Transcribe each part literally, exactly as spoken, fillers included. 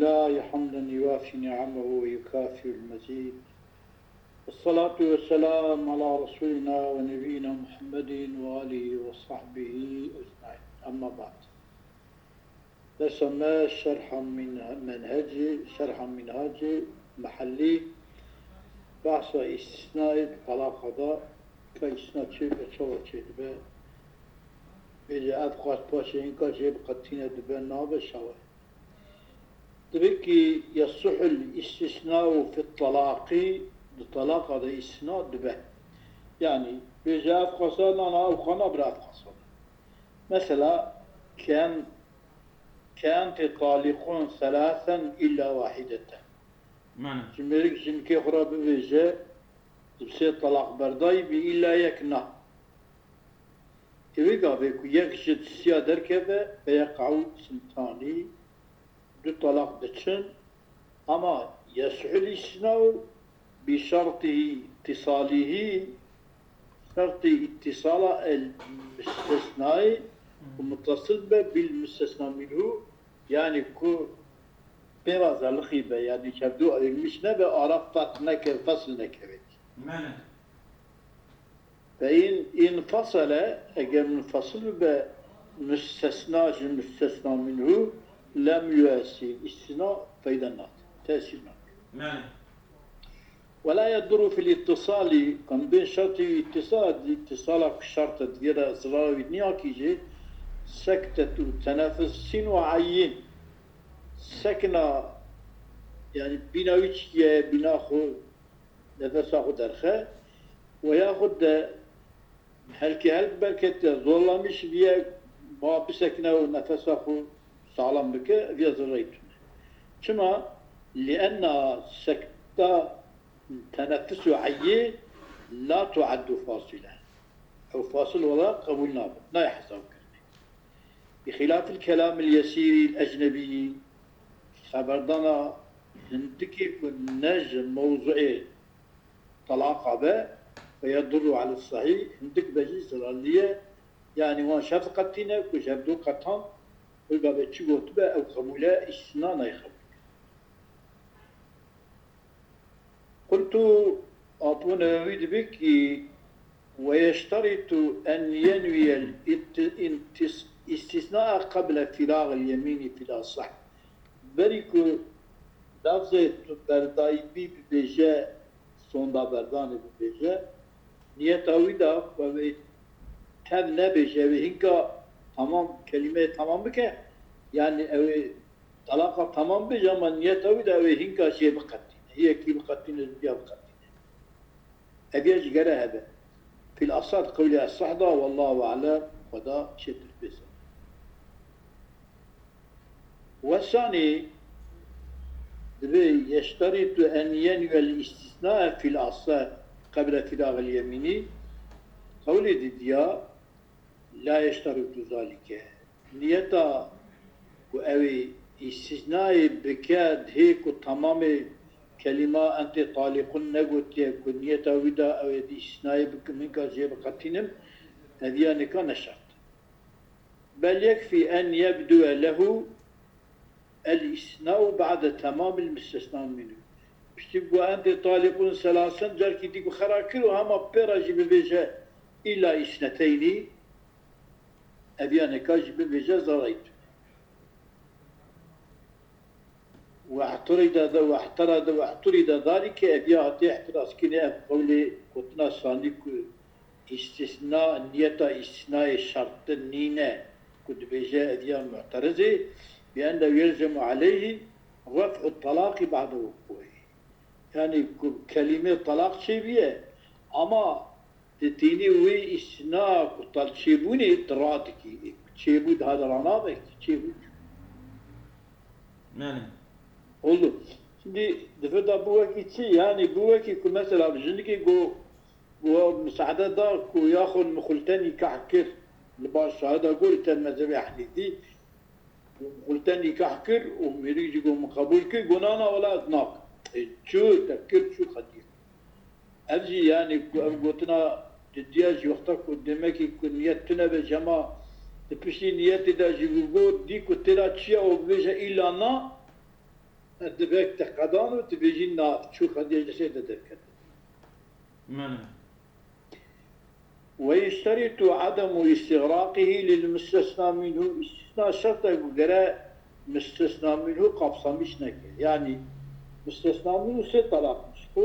لله حمدا يوافي نعمه ويكافئ المزيد. والصلاة والسلام على رسولنا ونبينا محمد وآله وصحبه أجمعين. أما بعد. Dersa me şerha min-, menhecê, şerha minhacê mehellî, behsa îstisnayê di talaqa de, ka îstisna çêbe, çawa çêdibe, bêje ev qas paşê hinka jê biqetîne dibe, nabe şawe. Dibe ki yesihul îstisnau fit talaqî, di talaqa de îstisna dibe. Yanî bêje ev qasa, nana ew qana bira ev qasa. Mesela, ken, ke ente taliqun selasen illa wahideten. Mane. Ji mêrik jinikê xwe re bibêje, tu bi sê talaq berdayî bî, îlla yek na. Ê wê gavê ku yek ji di siya derkeve, feyeqa'u sintanî, du talaq diçin, ama yesihul îstisnau bi şertî îttisalîhî, şertî îttisala el müstesnayê ku muttasil be bil müstesna minhu, yanî ku pê re zelixî be, yanî hevdu ayrılmış nebe, ara ferq neke, fesl nekeve. Mane. Fe in, in fasale, eger munfasil bibe, müstesna ji müstesna minhu, lem yuesir, îstisna feyda nake, tesîr nake. Mane. Ve la yedurru fil ittisali, kan bên şertî wî ittisal, ittisala ku şert e, divê re zirara wî niyakî jî, sektetu tenefus sin ve ayyin. Sekna, yanî bîna wî çikiye, bîna xwe, nefesa xwe derxe, ve yaxud de helkê helk berketiye, zorlamiş biye, ma bisekine û nefesa xwe saxlem bike, viya zirreyî tune. Çima? Lienna sekta tenefus û eyyê la tuaddu fasile. Ew fasil olarak qebûl nabe. Nayê hesabkirinê. Bi xilafil kelamil yesîrî ecnebî, xeberdana hindikê ku ne ji mewzuê talaqa be, ve yedurru ala sahîh, hindik be jî zirarlî ye, yanî wan şert qetîne ku ji hevdu qetan, wê gavê çi gotibe, ew qebûl e, îstisna nayê qebûl. Qultu, Apo Newewî dibe ki, "Ve yeşteritu en yenviyel itti-, intis-, istisnaa qeble firagil yemînî fil asah." Berî ku lafzê tu berdayî bî bibêje, sonda berdanê bibêje, niyeta wî de ku ew ê tev nebêje, ew ê hinka tamam, kelîmeyê tamam bike, yanî ew ê talaqa tamam bêje, ama niyeta wî de ew ê hinka jê biqetîne. Yekî biqetîne, duya biqetîne. Ev ya jî gere hebe. Fil asah qewlê esah da, wallahu alem, Xweda çêtir pê zane. Wesanî dibe yeşteritu en yenvel istisna fil asah qeble firagil yemînî. Qewlê didiya, la yeşteritu zalike. Niyeta ku ew ê îstisnayê bike, dihê ku temamê kelîma entê talîqûn negotiye, ku niyeta wî de ew ê di îstisnayê bikim, hinka jê biqetînim, ev ya nika ne şert. Bel yekfî en yebdue lehu el îstisnau ba'de temamil müstesna minhu. Piştî ku entê talîqûn selasen, carkî dî ku xera kir û hema pê re jî bibêje îlla îsneteynî, ev ya nika jî bibêje zareyî tune. Wehturîde de, wehterede, wehturîde zalike, ev ya hatiye ihtirazkirinê, ev qewlê gotina sanî ku îstisna, niyeta îstisnayê şertin nîne ku dibêje ev ya mu'terizê, bi enne yelzemu aleyhî ref'u talaqî ba'de wuqûî. Yanî ku kelîmê talaq çêbûye, ama di tînî wî îstisna ku tal çêbûnê tu radikî, çêbû daha de ranabe ki çêbû. Yani. Oldu. Şimdi di vir de bû wekî çi? Yani bû wekî ku mesela bi jinikê ku, ku misaade da ku yaxud mixulten nîkah kir, li baş şahida got li te mezhebê Ehnîfî, mixulten nîkah kir û mêrik jî got min qebûl kir, got na na wela ez nakim. Ê çû te kir çû xetî. Ev jî, yanî ku ev gotina ciddiya jî wexta ku demekî ku niyet tune be, jema di piştî niyetê de jî ku got, dî ku têra çi ye û bibêje îlla na, Divek te qedan û dibêjî na, çû xwediyê ji sê de derket. Mene. ويشترط عدم استغراقه للمستثنى منه. Îstîsna şertek bû, gere mistesna minhu kapsamiş neke. Yani mistesna minhu sê talaqmiş ku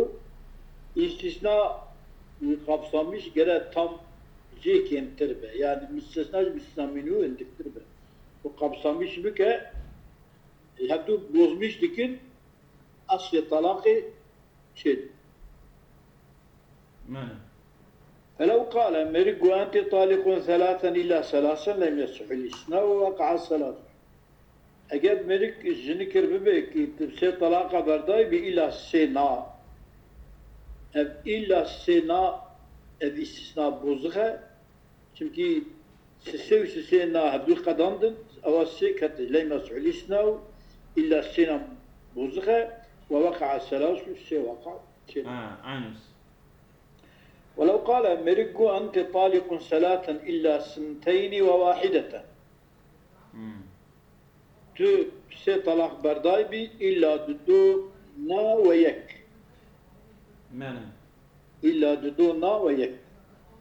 îstîsna kapsamiş gere tam jê kêmtir be. Yani mistesna ji mistesna minhu hindiktir be. Ku kapsamiş bike, hevdu bozmiş dikin, eslê talaqê çê. Mene. فلو قال, mêrik got, أنت طالق ثلاثا إلا ثلاثا لم يصح الاستثناء ووقع الثلاث. Eger mêrik jini kir bibe ki tu sê talaqa berdayî bî îla sê na. Ev îla sê na, ev îstîsna bozixe. Çimkî sisê û sisê na hevdû qedandin, ewa sê kete. لم يصح الاستثناء إلا sê na bozixe. ووقع الثلاث, sê waqa çê. Ha, aynısı. ولو قال, mêrik got, أنت طالق ثلاثا إلا ثنتين وواحدة. Hmm. Tu sê talaq berdayî bî îla du, du na we yek. Mene. Îla du, du na we yek.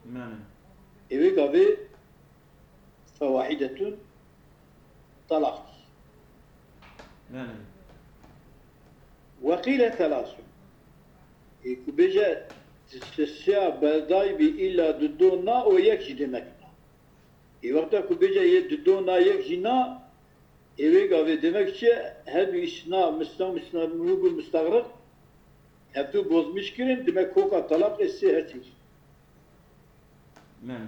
Mene. Ê wê gavê fewahidetun talaq. Mene. وقيل ثلاث. Ê ku bêje sisiya berdayî bî îla du, du na o yek jî demek na. Ê wexta ku bêje yê du, du na yek jî na, ê wê gavê demek çi ye? Her du îsna, misna, misna, mû bû mistexriq, hevdu bozmiş kirin, demek koka talaq ê sê her çî. Mene.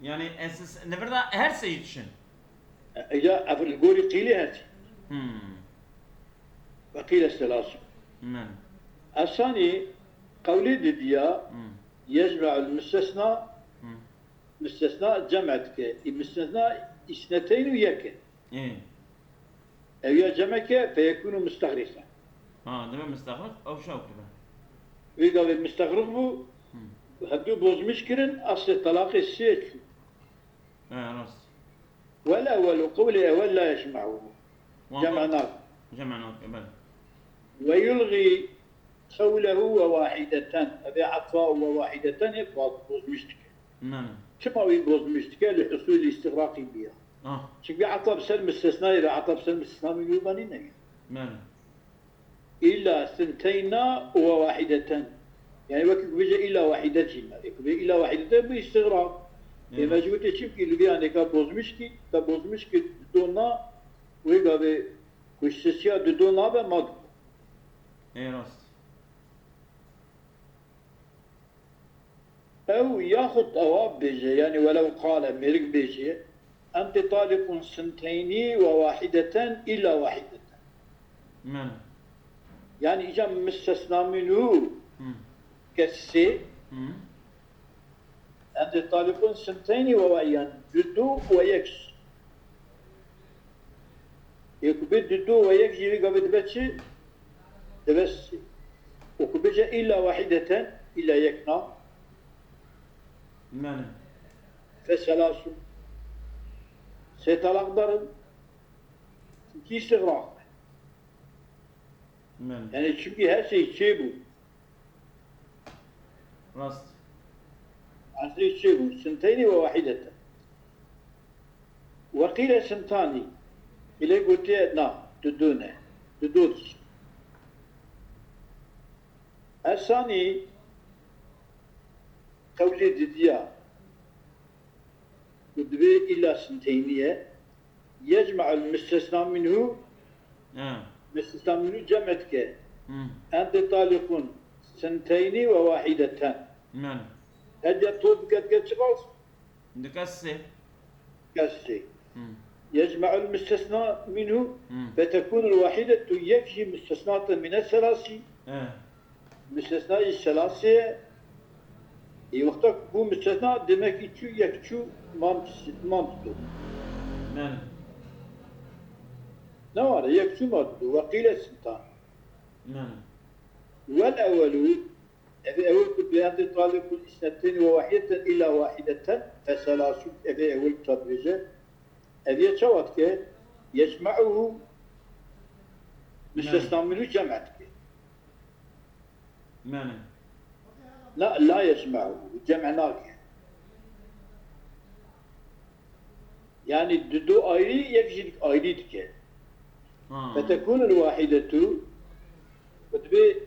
Yani esas, nevirda her seyî dişin. E, ya ev li gorî qîlê her çî. Hmm. وقيل ثلاث. Mene. Esanî qewlê didiya Hmm. يجمع المستثنى, Hmm. mistesna cem dike. Î mistesna îsneteyn û yek e. Ê. Ew ya cem ke feyekûnu mistexrîqe. Ha, deme mistexriq, ew şew dibe. Wê gavê mistexriq bû, Hmm. hevdu bozmiş kirin, eslê talaqê sê çû. E, rast. والأول, qewlê ewel la yecme'û. Wan Cem bak- nak. Cem nak, e, bel. ويلغي قوله وواحدة. Evê etfa وواحدة ê baz-, bozmiş dike. Mene. Çima wî bozmiş dike? لحصول استغراق بها. Ah, Çünkü etaf ser mistesnayê ve etaf ser mistesna mînû banî ne. mene. إلا ثنتين وواحدة. Yani wekî ku bêje îla wahîde jî me. Ê ku bê îla wahîde bu îstixraq. Ê Evet. mecbûr tê çimkî li vê anêka bozmiş kî, te bozmiş kî dona wê gavê ku sisiya du do nabe ma du. Ê rast. Ew yaxud ewa bêje, yani ولو قال, mêrik bêje, أنت طالق ثنتين وواحدة إلا واحدة. Mene. Yani îca mistesna minû Hı. ke sê, Hı. أنت طالق ثنتين وواحدة, yani du do we yek. Ê ku bê du do we yek jî vê gavê dibe çi? Dibe sê. Û ku bêje إلا واحدة, îla yek na. Mene. فثلاث. Sê talaqdar in. Çimkî îstixraq. Mene. Yani çimkî her şey çêbû. Rast. Her şey çêbû. ثنتين وواحدة. وقيل ثنتان. Îlê gotiye na, du do ne. Du do diş. الثاني, qewlê didiya. Ku divê îla ثنتين ye. يجمع المستثنى منه, Ha. mistesna minû cem dike. Hı. أنت طالق ثنتين وواحدة. Mene. Hediya to dike dike çiqas? Dike sê. Kesê. Hı. يجمع المستثنى منه Hı. فتكون الواحدة, yek jî مستثنى من الثلاث. E. Mistesna jî selasê ye. Ê wexta ku bû mistesna, demek ki çû yek çû mam, mam tu. Mene. Ne var? Yek çû mam tu. وقيل ثنتان. Mene. والأول, ev ewil ku أنت طالق اثنتين وواحدة إلا واحدة فثلاث, ev ewil ku dibêje. Ev yê çawa dike? يجمعه, Müstesna minhu cem dike. Belê. La, la yecme'u, cem nake. Yani dido ayrî, yek jî ayrî dike. Ha. Fetekunul wahidetu, û dibê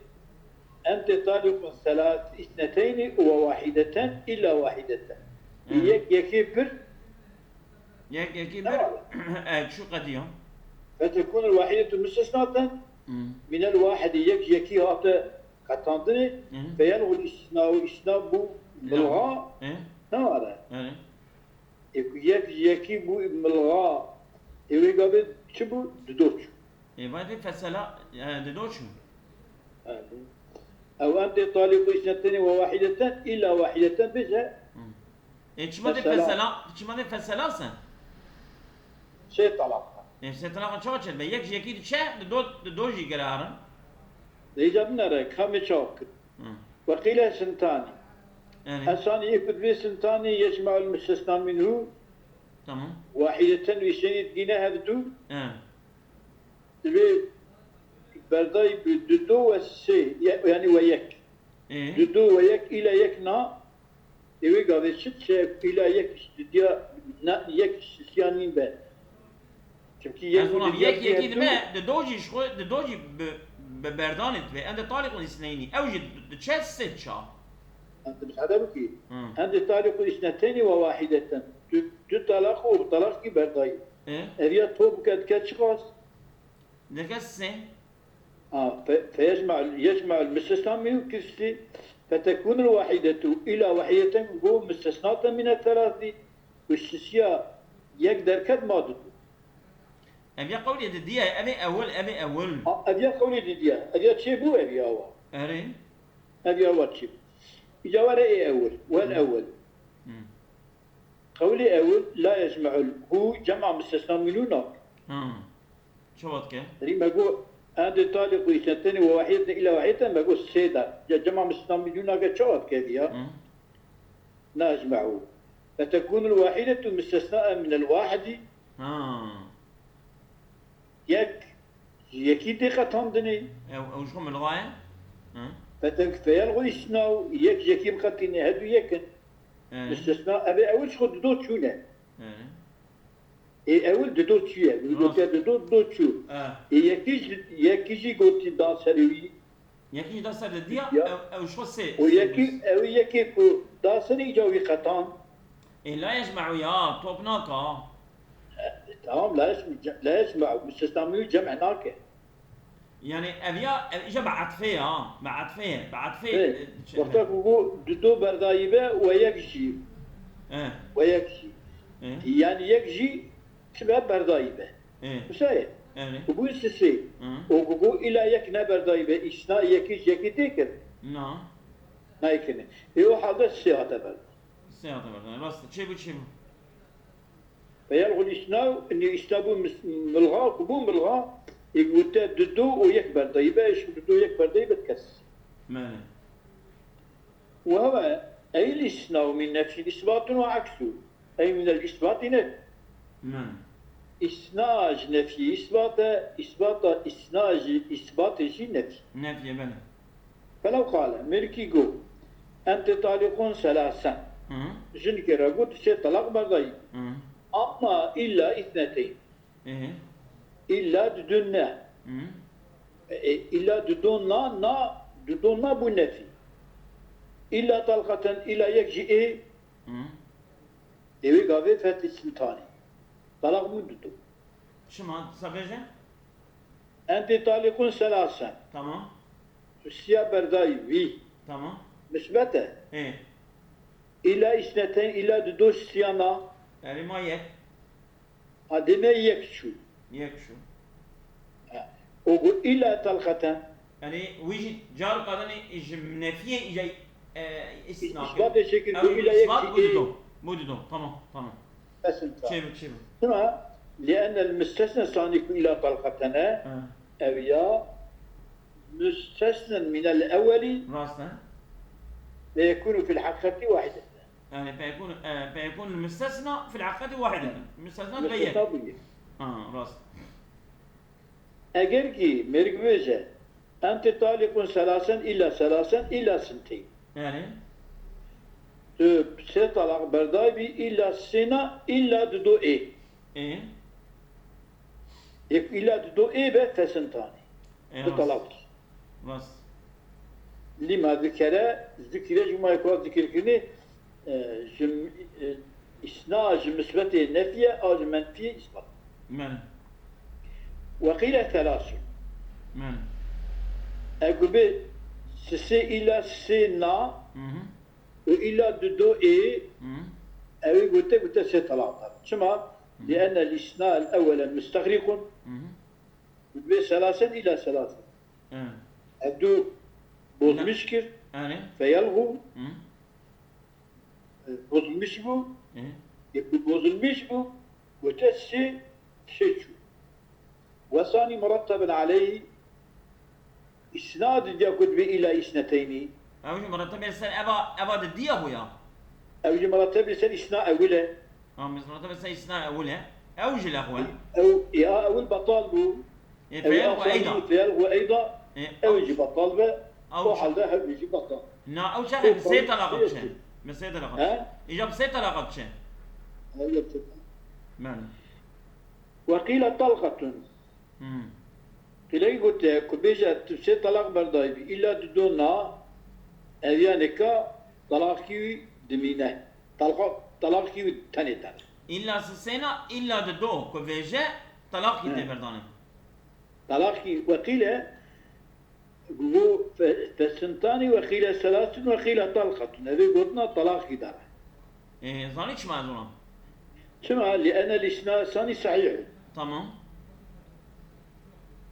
ente taliqun selas, isneteyni ve wahideten illa wahideten. Hı. Yek yekê bir. Yek yekê bir. Tamam. Evet, şu qediya. Fetekunul wahidetu müstesnaten. Hı. Minel wahidi, yek yekî hate qetandinê. Hı. Feyelğul istisna, û istisna bû milga. Hı. Ne ware? Evet. E, ku yek yekî bû milga. E, wê gavê çi bû? Dido çû. E, vay dê fesela, e, dido çû. Evet. Ew em dê taliqu isneteni ve wahideten illa wahideten bêje. Hı. E, çima dê fesela, çima dê fesela se? Sê talaq. E, sê talaq çawa çêdibe? Yek ji yekî diçe, dido, dido jî gere herin. Leyca binere, kamê çawa kir. Hı. Ve qîle sintani. Yani. Esanî yê ku dibê sintani yecme'ul müstesna minhu. Tamam. Wahideten û îsneyni digîne hevdu. He. Dibê berdayî bi dido ve sê, ye-, yani ve yek. E? Dido ve yek, îla yek na, ê wê gavê çi diçe, îla yek didiya, na, yek sisiya nîn be. Çimkî yek Ez û didiya yek yekî hevdu. Dibe, dido jî ji xwe, dido jî bi, bi berdanê dibe. Em de taliqun îsneyni. Ew jî diçe sê ça. Em de misade bikî. Hı. Em de taliqu îsneteyni ve wahideten. Tu, tu talaq û talaq kî berdayî. E? Ev ya to bike dike çiqas? Dike sê. Ha, fe-, feyecme'ul, yecme'ul müstesna minhu kifsi, fetekunul wahidetu ila wahideten go müstesnaten mine selasi, û sisiya yek derket ma didu. Ev ya qewlê didiye, ev ê ewil, ev ê ewil. Ha, ev ya qewlê didiye, ev ya çêbû, ev ya wa. Erê. Ev ya wa çêbû. Îca were ê ewil, wel Hı. ewil. Hı. Qewlê ewil, la yecme'ul, hu cema müstesna minhu nake. Hı. Çawa dike? Rî me got, em dê taliqu îsneteni ve wahideten ila wahideten, me got sê de. Ya cema müstesna minhu nake çawa dike ya? Hı. La yecme'u. Fetekunul wahidetu müstesnaen minel wahidi. Ha. Yek, yekî tê qetandinê. Ew, ew ji xwe milga ye? Hı. Fetek-, feyelğu îsnau, yek yekî biqetîne, her du yek in. Hı. Müstesna, ev ê ewil ji xwe dido çûne. Hı. Ê ewil dido çûye. Rast. Gotiye dido, dido çû. Hı. Ê yekî jî, yekî jî gotî da serê wî. Yekî jî da ser didiya, Ya. ew, ew ji xwe sê, O sê yekî, bûs. ew yekê ku da serê îca wî qetan. Ê, la yecme'u ya, top naka. E, tamam, la yecme-, la yecme'u, müstesna minhu cem nake. Yani ev ya, ev îca bi etfê ya, bi etfê ye, bi etfê, Ê, e, çi-, wexta ku got dido berdayî be, we yek jî. E. We yek jî. E. Yani yek jî çi be berdayî be. Ê. Wisa ye. Erê. Ku bû sisê. Hı. Û ku got îla yek neberdayî be, îsna yekî ji yekî tê kir. Na. Nayê kirin. Ê o halde sisê hate berdan. Sisê hate berdan. Rast e. Çêbû, çêbû. Feyelğul îsna, nê îsna bû mis-, milga, ku bû milga, ê gote dido û yek berdayî be, ê şû dido yek berdayî be kes. Mene. Ve huve eyl îsna min nefyin îsbatun ve aksu. Ey minel îsbatî ne. Ne. Îsna ji nefyê îsbat e, îsbata îsna jî îsbatê jî nefy. Nefyê, belê. Felew qale, mêrikî got, ente talîqun selasen. Hı. Jinikê re got, sê telaq berdayî. Hı. Amma îlla îsneteyn. Hı. Îlla didun ne. Hı. E, îlla didon na, na, didon na bû nefî. Îlla talqeten, îlla yek jî ê. Hı. Ê wê gavê fetî sintanî. Talaq bû dido. Çima? Sa bêje? Entê talîqûn selasen. Tamam. Siya berdayî wî. Tamam. Misbet e. Ê. Îlla îsneteyn, îlla dido siya na. Erê ma yek. A dê me yek çû. Yek çû. Ha. O got îlla talqeten. Yani wî jî car qadinê ji nefiyê îca, e, îstisna kir. Îsbatê çêkir, got îlla yek çî. Bû dido. Bû dido. Tamam, tamam. Esin ta. Çêbû, çêbû. Şuna, لأن المستثنى الثاني ku îlla talqeten e, ha, ev ya müstesnen minel ewweli. Rast e. Ve yekunu fil hakikati wahideten. Yani feyekun, e, feyekun müstesna fil hakikati wahideten. Müstesna dibe yek. Müstesna bu yek. Ha, rast. Eger kî mêrik bêje, ente talikun selasen illa selasen illa sinteyn. Yani? Tu sê talaq berday bî, illa sêna, illa dido ê. Ê? Yek illa dido ê be fesintanî. Ê, rast. Talaq. Rast. Lima zikere, zikire ji ma yek zikir kirinê, e, ji, e, îsna ji misbetê nefî ye, a ji menfî ye îsbat. Men. Ve qîle thelasun. Men. Ew ku bê sisê îla sê na, Hı hı. û îla dido ê, Hı hı. ew ê gote, gote sê talaq da. Çima? Hı hı. Li enne l-îsna el-ewwele mustexrîqun. Hı hı. Û dibê selasen îla selasen. Hı. Ev du bozmiş kir. Yani? Feyelxu. Hı. Bozulmuş bû. Hı. Yek bozulmuş bû. Gote sê, sê çû. Wesanî murettebin aleyh. Îsna didiya ku dibê îla îsneteynî. Ew jî murettebê ser eva, eva didiya bû ya. Ew jî murettebê ser îsna ewil e. Ha, murettebê ser îsna ewil e. Ew jî lexwe. Ew, ya ewil betal bû. E, Ew feyel û aslanî eyda. Feyel û eyda, E, ew ew jî betal be, ew o çi- halde hev jî betal. Na, ew çaxê bi sê talaq diçe. Bi sê talaq diçe. He? Îca bi sê talaq diçe. Ew yek çi- Men. Ve qîle talqetun. Hmm. Qîleyî gote ku bêje tu sê talaq berdayî bî, îlla dido na, ev ya nika talaqî wî dimîne. Talqa-, talaqî wî tenê tene. Îlla sisêna, îlla dido ku vêje, talaqî He. tê berdanê. Talaqî weqîle, gu fe-, fesintanî weqîle selasin weqîle talqatun. Evê gotina talaqî dane. Ee, zanî çima ez ona? Çima? Li ene lîsna sanî sahîh. Tamam.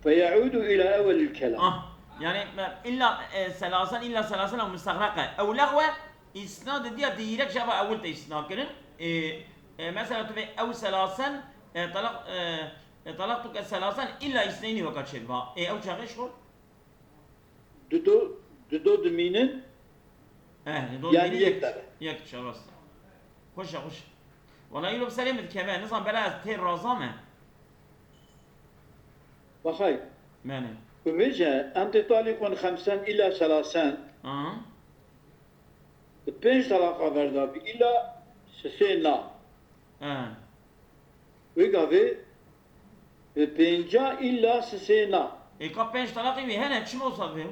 Feyaudu ila ewelil kelam. Ah, yani, me-, illa, e, selasen, illa selasen ew mustexreq e. Ew lexwe, îsna didiya direk ji eva ewil te îsna kirin. E, e, mesela tu vê ew selasen, e, talaq, e, E, talaqtuke selasen illa îsneynî weka çêbiba. Ê, ew çaxê şol? Dido, dido dimînin. Eh, dido dimînin yek, yek dibe. Yek diçe, rast. Xweş e, xweş e. Wala îro bi serê min dikeve, nizam bela ez tê raza me. Baxay. Mene. Ku bêje, ente talikun xemsen illa selasen. Aha. Bi pênc talaqa verda bi illa sisê na. He. Wê gavê bi pênca illa sisê na. Ê ka pênc talaqî wî hene, çima wisa vê?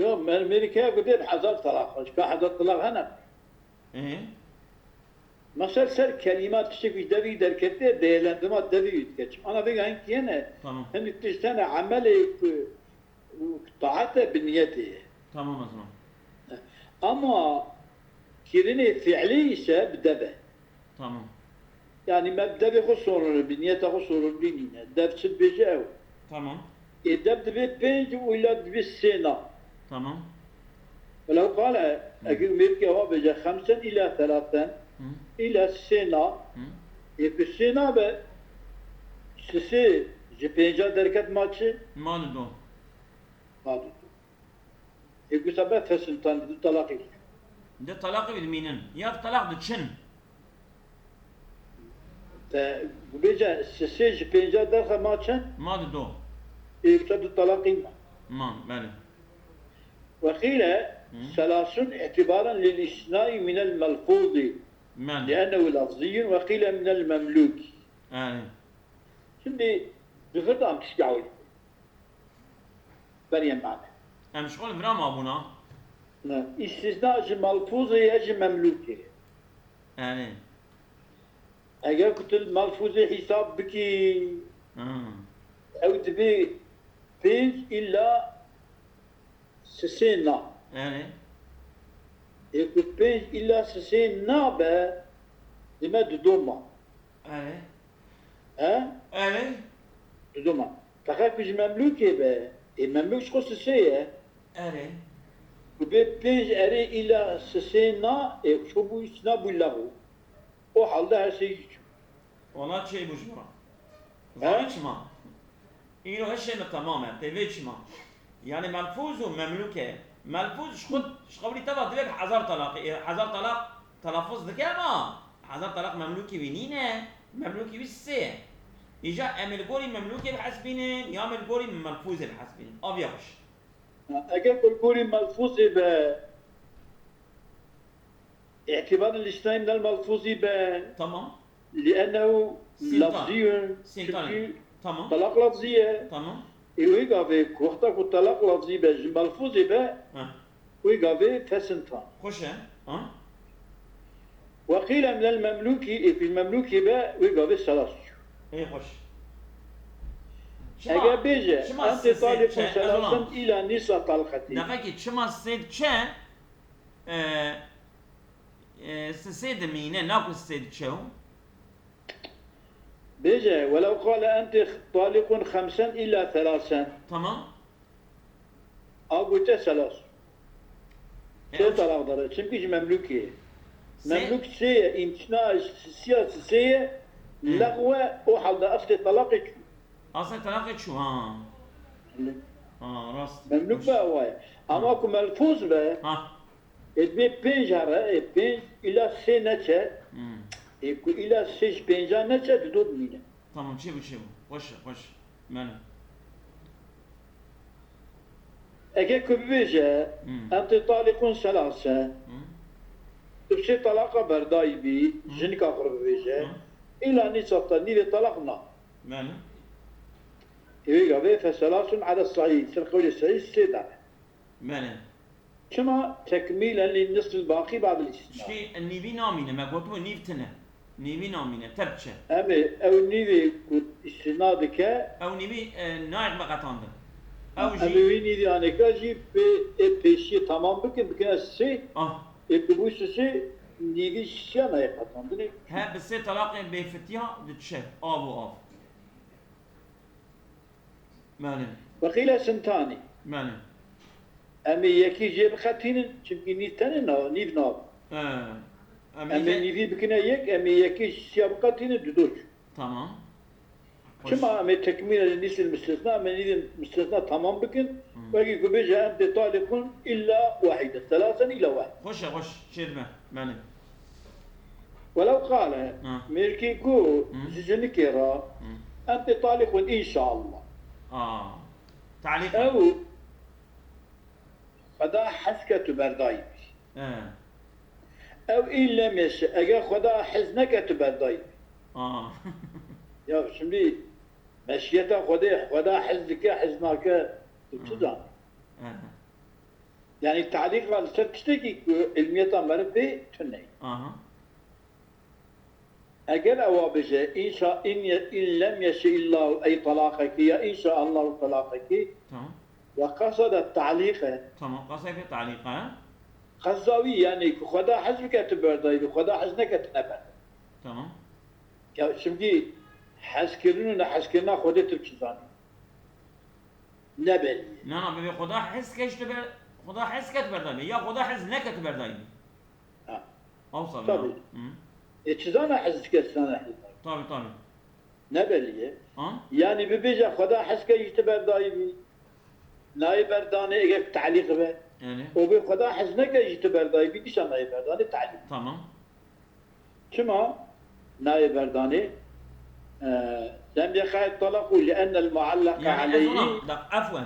Ya, mer-, mêrikeya ku dê bi hezar talaq, ji ka hezar talaq hene. Ê? Mesela ser kelîma tiştek wî devî derketiye, değerlendirma devî wî dike. Çima ana vêga hinkî hene, Tamam. Hinek tişt hene, emelê ku û taete bi niyetê ye. Tamam, ez ma. Ama kirinê fiilî ise bi dev e. Tamam. Yani me bi devê xwe sorulur, bi niyeta xwe sorulur nîne. Dev çi dibêje ew. Tamam. Ê dev dibê pênc û îla dibê sê na. Tamam. Welew qale, Hı. Eger mêrkê wa bêje xemsen îla selasen, Hı. Îla sê na, Hı. Ê ku sê nabe, sisê ji pênca derket ma çi? Ma dido. Ma dido. Ê ku sebe fesiltan du talaqî bike. Du talaqî bidimînin. Ya du talaq diçin. Te bêje sisê ji pênca derxe ma çend? Ma dido. Ê ku du talaqî ma. Ma, belê. Weqîle Hı. Selasun îtibaren lil îsnayî minel melfûzî. Belê. Liennehu lafzîyun weqîle minel memlûkî. Belê. Şimdi di vir de em tişkî ewil bûn. Berê mane. Em ji xwe li vira mabûna. Ne. Îstisna ji melfûzê ye, ji memlûkê ye. Yanî. Eger ku tu li melfûzê hîsab bikî, Hmm. ew dibê pênc îlla sisê na. Yanî. Ê ku pênc îlla sisê nabe, dime dido ma. Erê. He? Erê. Didoma. Teqe ku ji memlûkê be, ê memlûk ji xwe sisê ye. Erê. Ku bê pênc erê îla sisê na, ê ço bû, îsna bû lexû. O halde her şey çû. Wala çêbû ji min. He? Zanî çima? Îro hişê min temam e, tê vê çima? Yani melfûz û memlûk e. Melfûz ji xwe, ji qewlî te ve divê bi hezar talaqî, e, hezar talaq telafuz dike ama hezar talaq memlûkî wî nîne, memlûkî wî sê ye. Îca em ê li gorî memlûkê bihesbînin ya em ê li gorî melfûzê bihesbînin? Aviya xweş. Eger ku li gorî melfûzê be, îtîbarê li îştînayî minel melfûzî be, Tamam. لأنه Sîntan. لفظي Sîntan. Çünkü Tamam. talak lafzî ye. Tamam. Ê wê gavê ku wexta ku talak lafzî be ji melfûzê be, Ha. wê gavê fesintan. Xweş e. Ha? Weqîle minel memlûkî, ê fîl memlûkî be, wê gavê selas çû. Ê xweş. Eger bêje, çima ente sê- talîqun çe- selasen Ezolan. îla nîsa talqetî. Deqekî çima sê diçe, e, e, sê dimîne, naku sê diçe o? Bêje, welew qale ente talîqun xemsen îla selasen. Tamam. A gote selas. E, Sê o- talaq dere. Çimkî ji memlûkê ye. Sê- Memlûk sê ye, îmtina siya sê ye, Hı. lexwe o halde eslê talaqê çû. Asê talaqê çû, ha. Ha, rast. Memlûk be ewa ye. Ama ku melfûz be, Ha. ê dibê pênc here, ê pênc îla sê neçe, Hmm. ê ku îla sê ji pênca neçe, dido dimîne. Tamam, çêbû, çêbû. Xweş e, xweş. Mene. Eke ku bibêje, Hmm. ente talîqun selase, Hmm. tu bi sê talaqa berdayî bî, jinika xwe re bibêje, Hmm. îla nîsa te nîvê talaq na. Mene. Ê wê gavê feselasun ala sahîh, ser qewlê sahîh sê dane. Mene. Çima tekmîlen lî nisfil baqî badil îstisna. Çikî nîvî namîne, me gotibû nîv tine. Nîvî namîne, terk çe. Em ê ew nîvê ku îstisna dike, Ew nîvî e, nayek veqetandin. Ew em jî ê wî nîvî anêka jî pê ê pêşiyê tamam bikin, bikine sê, ah, ê ku bû sisê nîvî şiya nayê qetandinê. He bi sê talaqê bêfitiya diçe, av û av. Mene. Weqîle sintanî. Mene. Em ê yekî jê biqetînin, çimkî nîv tenê na, nîv nav. E, em Em ê ê nîvî bikine yek, em ê yekî şiya biqetînin, dido çû. Tamam. Çima em ê tekmîle li nîsîl mistesna, em ê nîvî mistesna tamam bikin, Hmm. wekî ku bêje ente talîqun îla wahîde, selasen îla wahîde. Xweş e, xweş. Çêdime. Mene. Welew qale, Ha. mêrkê ku Hmm. ji jinikê re, Hmm. ente talîqun înşaallah. Aa. Talîq. Ew Xweda hez ke tu berdayî bî. He. Ew î lem yeşe, eger Xweda hez neke tu berdayî bî. Aa. Ya şimdi meşiyeta Xwedê, Xweda hez dike, hez nake, tu çi Hı. zanî? He. Yani talîqa li ser tiştekî ku ilmiyeta meriv pê tune ye. Aha. Eger ewa bêje, înşa in, ye, in lem yeşe illahu ey talaqekî ya înşa Allahu talaqekî Tamam. ve qasada talîqe. Tamam. Qaseke talîqa. Qeza wî yani ku Xweda hez bike tu berdayî bî, Xweda hez neke tu neberdayî. Tamam. Ya şimdi hezkirin û nehezkirina Xwedê tu çi zanî? Ne belî ye. Na, na, bibê Xweda hez ke ji tu ber, Xweda hez ke tu berdayî bî. Ya Xweda hez neke tu berdayî bî. Ha. Awsa Tabii. Hı. E çi zana hez dike, çi zana hez nake? Tabii, tabii. Ne belî ye. Ha? Yani bibêje Xweda hez ke ji tu berdayî bî. Nayê berdanê eger talîq be. Yani. O bê Xweda hez neke ji tu berdayî bî, dîsa nayê berdanê talîq. Tamam. Çima nayê berdanê? E, lem yeqa'et talaqu li ennel muallaka Yani ez aleyhi. ona, da, efwen.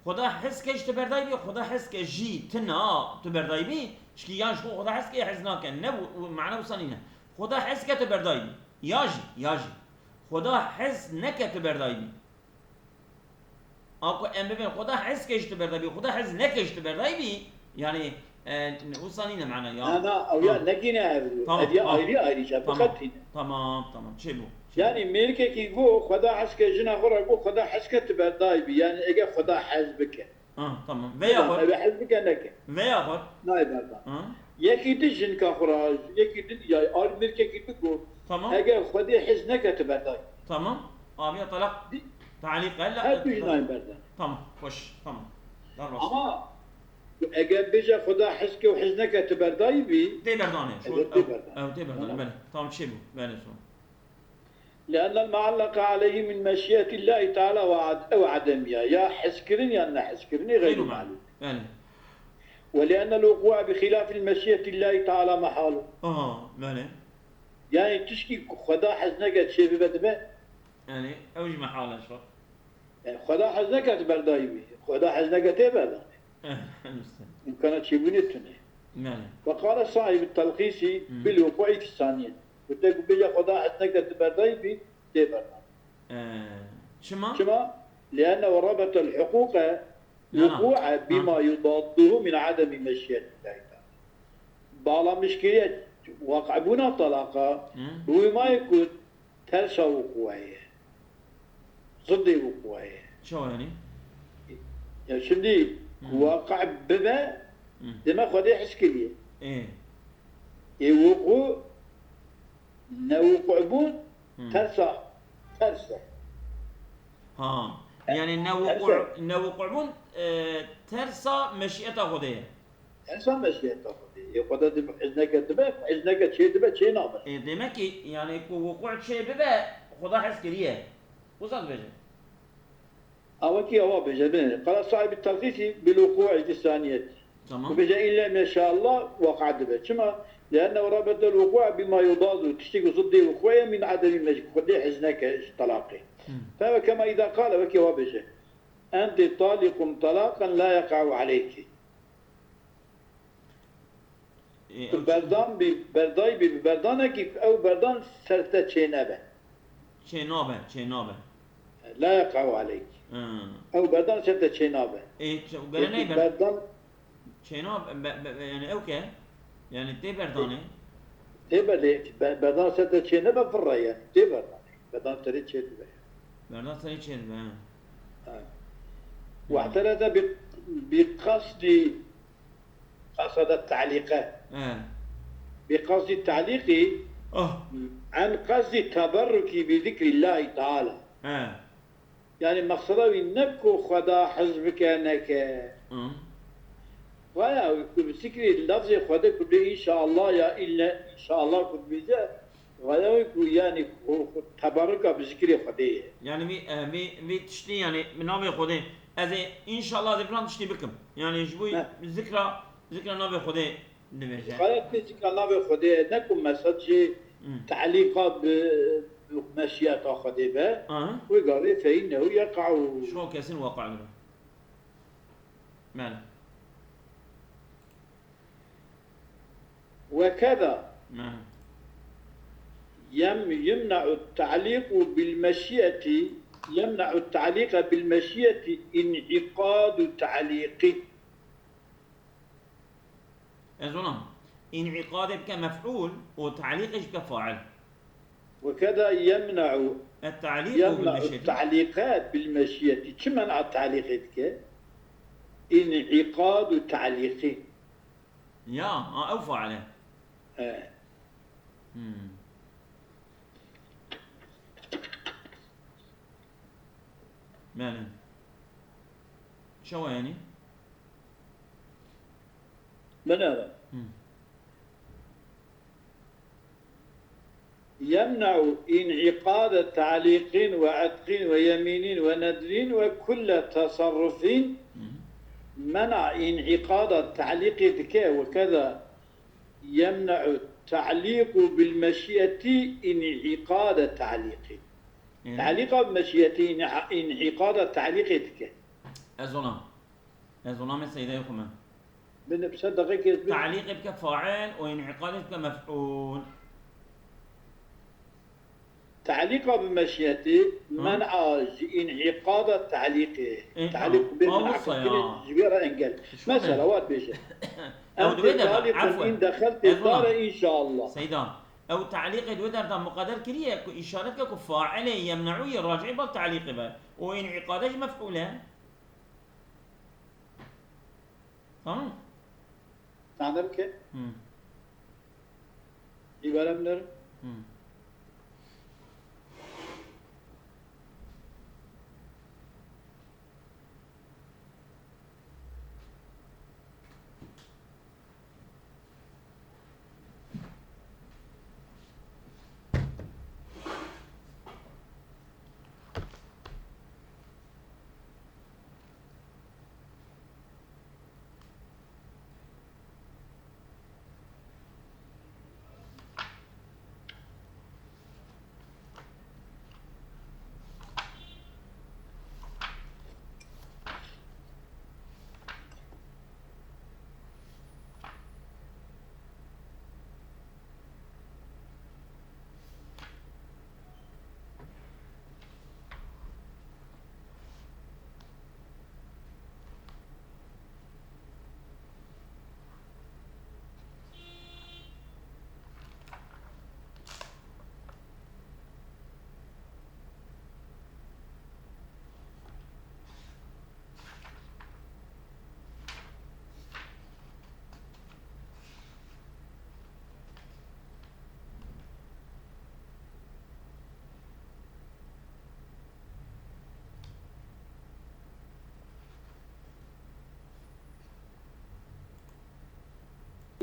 Xweda hez ke ji tu berdayî bî, Xweda hez ke jî tu na tu berdayî bî, çikî yan ji xwe Xweda hez ke hez nake. Ne bu, bu mane wisa nîne. Xweda hez ke tu berdayî bî. Ya jî, ya jî. Xweda hez neke tu berdayî bî. A ku em bibên Xweda hez ke ji tu berdayî bî, Xweda hez neke ji tu berdayî bî, yani, e, wisa nîne mane ya. Na, na, ew ya Ha. Nekîne ev. Tamam, Ev ya tamam. ayrı ayrı şey. Tamam, Biqetîne. Tamam, tamam. Çêbû. Yani mêrkekî go Xweda hez ke jina xwe re go Xweda hez ke tu berdayî bî. Yani eger Xweda hez bike. Ha, tamam. Veya xwe. Ev hez bike neke. Veya xwe. Nayê berdan. Ha, Yekî din jinka xwe re, yekî din ya ar mêrkekî din go. tamam. Eger Xwedê hez neke tu berdayî. Tamam. Aviya talak. Talîq hela. Her du jî nayê berdan. Tamam. Xweş. Tamam. Dar rast. Ama eger bêje Xweda hez ke û hez neke tu berdayî bî. Tê berdanê. Şu Evet, tê berdanê. Ew tê berdanê. Tamam. Belê. Tamam, çêbû. Belê, so. لأن المعلق عليه من مشيئة الله تعالى وعد-، أو عدمها. Ya hezkirin ya nehezkirinê xeyr Xeyr malum. Belê. ولأن الوقوع بخلاف مشيئة الله تعالى محال. Aha, belê. Yani tişkî ku Xweda hez neke çêbibe dibe. Yani, ew jî mehal e, şo. Yani, Xweda hez neke tu berdayî bî. Xweda hez neke tê berdanê. Eh, elbette. Îmkana çêbûnê tune. Yani. Ve qale sahîb telxîsî Hmm. bil wuqu'i fi saniyet. Gote ku bêje Xweda hez neke tu berdayî bî, tê berdanê. Eh, çima? Çima? Liennehu rabetel huquqe Na, na. wuqu'e bima yudadduhu min ademi meşiyetillahi teala. Bağlamış kiriye waqibûna talaqa Hı. bi wî mayê ku tersa wuqu'ê ye. Ziddê wuqu'ê ye. Çawa yani? Ya şimdi Hı. ku waqi' bibe, Hı. demek Xwedê hez kiriye. Ê. Ê wuqu' ne wuqu' bûn, Hı. tersa, tersa. Ha. Yani ne Tersa. wuqu' ne wuqu' bûn, e, tersa meşiyeta Xwedê ye. Tersa meşiyeta Xwedê. Ê Xweda dibe, hez neke dibe, hez neke çê dibe, çê nabe. E, demek ki yani ku wuqu' çê bibe, Xweda hez kiriye. Wisa dibêje. Awakî ewa bêje, bine. Qala sahîb telxîsî bil wuqu'i fi saniyet. Tamam. Ku bêje in lem yeşa Allah waqi' dibe. Çima? Liennehu rabetel wuqu'e bima yudadu. Tiştî ku ziddê wuqu'ê ye min ademi mec-, Xwedê hez neke ji talaqê. Hı. Fe ve kema îda qale, wekî ewa bêje. Enti taliqun talaqen la yeqa'u aleyki. E, Tu berdan bî, berday bî, bi berdanekî ew berdan ser te çênebe. Çênabe, çênabe. La yeqa'u aleyk. Hı. Ew berdan ser te çênabe. E, ç-, gere Peki neybe. berdan, Çênabe, be, be, be, yani ew ke? Yani tê berdanê. tê be, be, berdan ser te çênebe, virre yani. Tê berdanê. Berdan serê çêdibe. Berdan serê çêdibe, ha. Ha. Wehtereze bi, bi qasdi, qasada ta'lîqe. He. Bi qasdi ta'lîqî Ah. an qasdi teberrukî bi zikrîllahî teala. He. Yani meqseda wî ne ku Xweda hez bike neke. Hı. Vaya wî ku bi zikrê lafzê Xwedê ku bê înşallah ya îlle înşallah ku dibêje, vaya wî ku yani ku, ku teberruka bi zikrê Xwedê ye. Yani vî, e, vî, vî tiştî yani bi navê Xwedê. Ez ê înşallah ez ê filan tiştî bikim. Yani ji bo Ne. zikra, zikra navê Xwedê dibêje. Xayet pê zikra navê Xwedê ye, ne ku mesed jê Hı. te'lîqa bi, bi meşiyeta Xwedê be. Aha. Wê gavê fe innehu yeqa'u. Şo kesin waqi' dibe. Bele. وكذا Bele. يم-، يمنع التعليق بالمشيئة، يمنع التعليق بالمشيئة انعقاد تعليق. Ez ona. Înîqadê bike mef'ûl û te'lîqê jî bike fail. وكذا يمنع، Et-te'lîqu يمنع bil-meşîeti. التعليق بالمشيئة. Çi mena te'lîqê dike? انعقاد تعليق. Ya, a, ew fail e. He. Hmm. Bele. Çawa yani? Binêre. Hmm. يمنع انعقاد تعليق وعتق ويمين ونذر وكل تصرف. Hmm. Mena înîqada te'lîqê dike, وكذا يمنع التعليق بالمشيئة انعقاد تعليق. Yani, Te'lîqa bi meşiyetî înî-, înîqada te'lîqê dike. Ez ona. Ez ona me seydeyê xwe me. Bin bi ser deqekê bi- Te'lîqê bike fail û înîqadê bike mef'ûl. Te'lîqa bi meşiyetî Hı. Men'a ji înîqada te'lîqê. E, Te'lîq tamam. bê Ama min wisa ya. Ji vê re engel. Şuna Mesela ne? wat bêje. Ew Ente dibe de, taliqun afwen. in dexeltî Ez ona. Dare inşallah. Seyda. Ew te'lîqê di wê derda muqeder kiriye ku îşaret ke ku failê yemne'û yê racî bal te'lîqê be. Û înîqade jî mef'ûl e. Tamam. Sade bike. Hmm. Îbare binêrim. Hmm.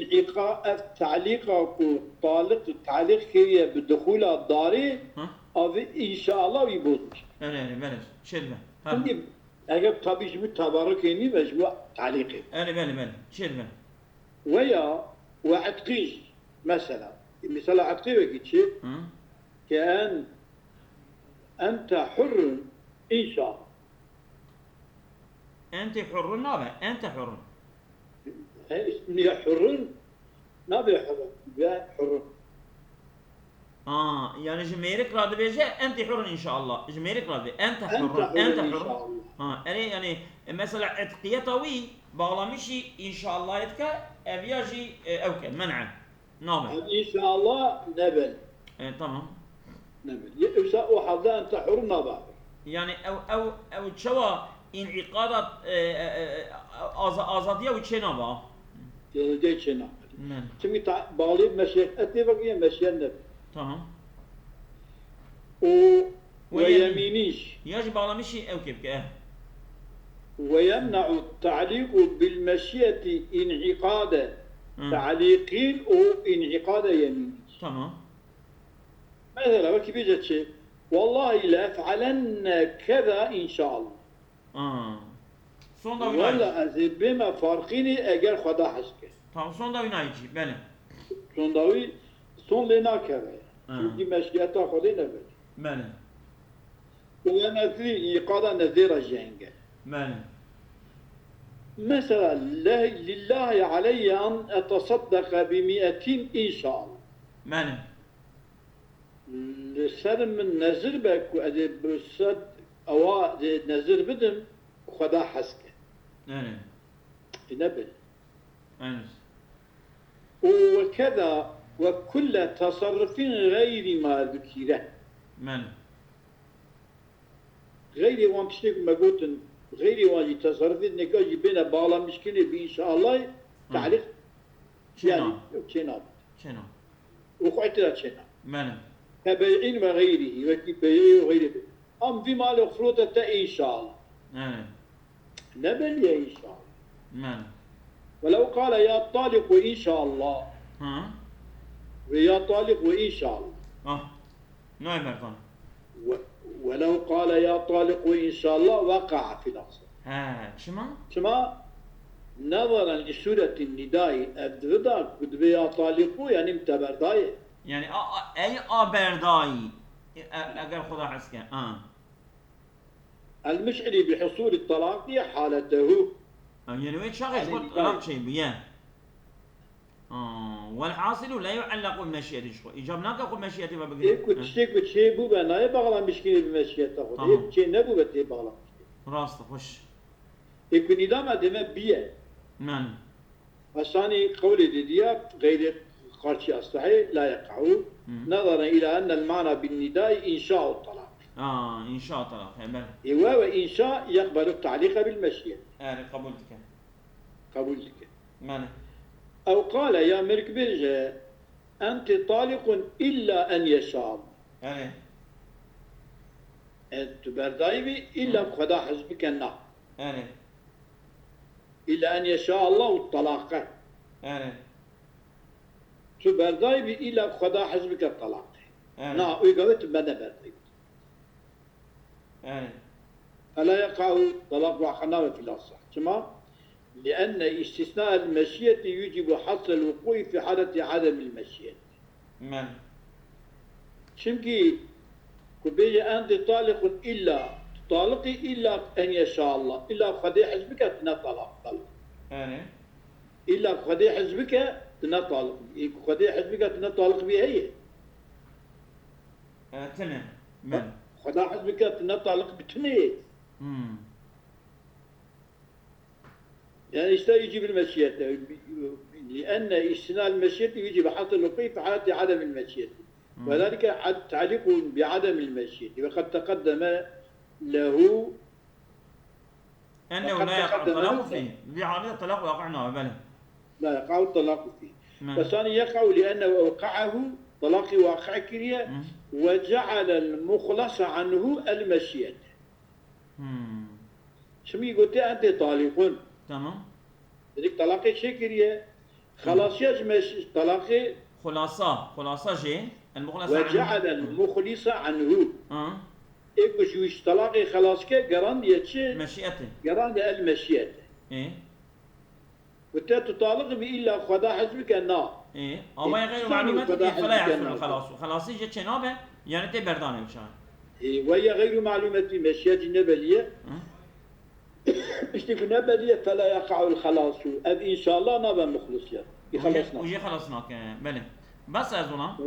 înîqa-, ev talîqa ku taliq, talîq kiriye bi dixûla darê, Ha? Avê înşeallah wî bozmiş. Erê, erê, belê. Çêdibe. Ha. Şimdi eger tabî ji bo teberrukê nî ve ji bo talîqê. Erê, belê, belê. Çêdibe. Veya we etqî jî. Mesela, mesela etqî wekî çi? Hı. Ke en, ente hurrun, înşallah. Ente hurrun nabe, ente hurrun. He, ismiye hurrun, nabe hurrun, be hurrun. Ha, yani ji mêrik re dibêje, ente hurrun înşallah. Ji mêrik re dibê, ente hurrun, ente hurrun. Ha, erê, yani, e, mesela etqiyeta wî, bağlamışî înşallahê dike, ev ya jî, e, ew ke, men'e. Nabe. Ev înşallah nebel. E, tamam. Nebel. Ye, yoksa o halde ente hurrun nabe. Yani ew, ew, ew çawa înîqada, e, e, e, aza-, azadiya wî çê nabe. Azadiya çê nabe. Ne. Çünkü ta-, bağlayıp meşiyet etê vekî ye, meşiyet nebê. Tamam. O Ve ve yemin. Yemînî jî. Ya jî bağlamışî ew kê bike, eh. Ve yemne'u ta'liqu bil meşiyeti in'iqade Hı. ta'liqin û in'iqade yemînî. Tamam. Mesela wekî bêje çi? Wallahi le ef'alenne keza inşallah. Aa. Sonda wî nayê. Wela ez ê bême farqînî eger Xweda hez ke. Tamam, sonda wî nayê jî, belê. Sonda wî son lê nakeve. Ha. Çünkü meşiyeta Xwedê nebelê. Belê. Û ve nezî înîqada nezê re jî heng e. Belê. Mesela, le-, lillahi aleyye an etasaddaqa bi mi'etin inşallah. Belê. Li ser min nezir be ku ez ê bi sed ewa dê nezir bidim, Xweda hez ke. Erê. Tîne be. Erê. Û wekeda we kulle tasarrufin xeyrî ma zukîre. Belê. Xeyrê wan tiştê ku me gotin, xeyrê wan jî tasarrufê neka jî bêne bağlamışkirinê bi înşaallahê, Hı. Te'lîq Çêna. Yani, çêna. Çêna. Û xwe tira çêna. Belê. Ke bey'in ve xeyrî, wekî bey'î û xeyrî be. Am vî malê xirotete înşallah. Belê. Ne belî ye înşallah. Belê. Welew qale ya taliqu înşallah. Ha. Ve ya taliqu înşallah. Ah. Nayê berdan. We-, welew qale ya taliqu înşallah weqa'a fil asl. He, çima? Çima? Nezaran li sûretî nîdayî ev divida ku dibê ya taliqu, yanî min te berdayê. Yani a, a, ey a berdayî. E, e, eger Xweda hez ke. Ha. El miş'irî bi husûlî talaqî haletehu. Yani wê çaxê ji bo talaq çêbûye. Aa, welhasilu la yu'allaku bi meşiyetî ji xwe. Îcab nake xwe meşiyetê ve bigire. Ê ku tiştê ku çê bûbe nayê bağlamışkirinê bi meşiyeta xwe. Tamam. Ê ku çê nebûbe tê bağlamışkirin. Rast e, xweş. Ê ku nîda me deme biye. Men. Esanî qewlê dîdiya xeyrê qarçî estehê la yeqa'u. Hı. Nezaran ila ennel mana bin nidai inşa'u talaq. Aa, inşa'u talaq, he, belê. Ê we ve inşa yeqbelu ta'lîqe bil meşiyet. Erê, qebûl dike. Qebûl dike. Belê. Ew qale ya mêrik bêje, ente taliqun illa en yeşa Allah. Erê. E, tu berdayî bî, illa Hı. Xweda hez bike na. Erê. Illa en yeşa Allah û talaqe. Erê. Tu berdayî bî, illa Xweda hez bike talaqe. Erê. Na, wê gavê tu me neberdayî. Erê. Fela yeqa'u talaq waqe nabe fil asah. Çima? Lienne istisna el meşiyeti yucibu hasrel vuku'i fi haleti ademil meşiyet. Men. Çimkî ku bêje ente taliqun illa, tu taliqî illa en yeşa Allah. Illa Xwedê hez bike tu ne talaq, talaq. Erê. Illa Xwedê hez bike tu ne taliq bî. Ê ku Xwedê hez bike tu ne taliq bî heye. E, tine. Men. Xweda hez bike tu ne taliq bi tine yê. Hmm. Yani işte yucibul meşiyete. Lienne istina'l meşiyeti yucibu hasrel vuku'i fi haleti ademil meşiyeti. Hmm. Ve zalike ad-, ta'likun bi ademil meşiyeti. Ve kad teqaddeme lehu Ennehu la yeqa'u talaqu fî. Vî halê talaq waqi nabe, belê. La yeqa'u talaqu fî. Belê. Besanî yeqa'u li ennehu ewqa'ahu, talaqî waqi kiriye, Hı. Ve ce'alel muhlasa anhu el meşiyet. Hmm. Çimkî gotiye ente talîqun. Tamam. Dedik talaqê çê kiriye. Xelasiya ji meş-, telaqê. Xulasa, xulasa jê, el muxlasa. Ve ce'alel muxlisa anhu. Ha. Ê ku ji wî ji telaqê xelas ke, gerandiye çi? Meşiyetê. Gerandiye el meşiyete. Ê. Ku te tu taliq bî, îlla Xweda hez bike, na. Ê, ama ya gayru ma'lumetî, fela yahsul xelasu. Xelasî jê çênabe, yani tê berdanê wisa. Ê, ve ya gayru ma'lumetî, meşiyet jî nebelî ye. Hı. Piştî ku nebelî ye, fela yaqa'ul xelasu. Ev înşallah nabe muxlis ye. Ê, xelas nake. Û jê xelas nake, belê. Bes ez ona.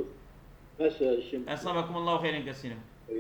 Bes ez şim. Esabekumullahu xeyren kesîra.